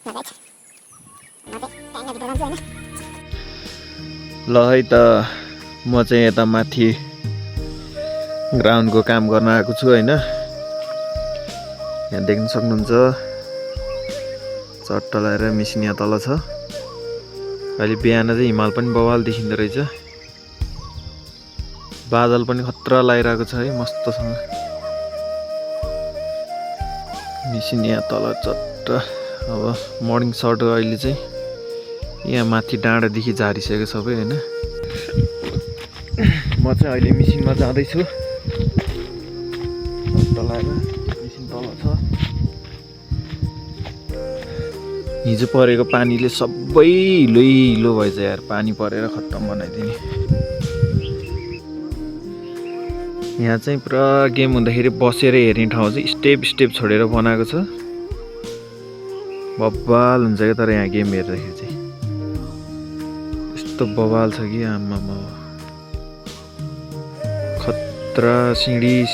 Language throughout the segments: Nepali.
ल है त म चाहिँ यता माथि ग्राउन्डको काम गर्न आएको छु हैन। यहाँ देख्न सक्नुहुन्छ चट्ट लगाएर मिसिन यहाँ तल छ। अहिले बिहान चाहिँ हिमाल पनि बवाल देखिँदो रहेछ। बादल पनि खतरा लगाइरहेको छ है मस्तसँग। मिसिन यहाँ तल चट्ट। अब मर्निङ सट अहिले चाहिँ यहाँ माथि डाँडादेखि झारिसक्यो सबै हैन। म चाहिँ अहिले मिसिनमा जाँदैछु। चट्ट लगाएर मिसिन तल छ। हिजो परेको पानीले सबै हिलो भएछ यार। पानी परेर खत्तम बनाइदिने। यहाँ चाहिँ पुरा गेम हुँदाखेरि बसेर हेर्ने ठाउँ चाहिँ स्टेप छोडेर बनाएको छ। बवाल हुन्छ क्या तर यहाँ गेम हेर्दाखेरि चाहिँ यस्तो बवाल छ कि आमामा खतरा। सिँढी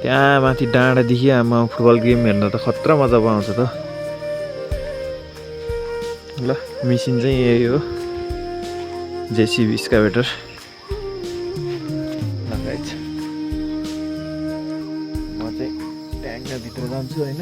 त्यहाँ माथि डाँडादेखि आमा फुटबल गेम हेर्न त खतरा मजा आउँछ त। ल मिसिन चाहिँ यही हो जेसिबी एक्सकाभेटर लगाइछ। म चाहिँ ट्याङ्कभित्र जान्छु हैन।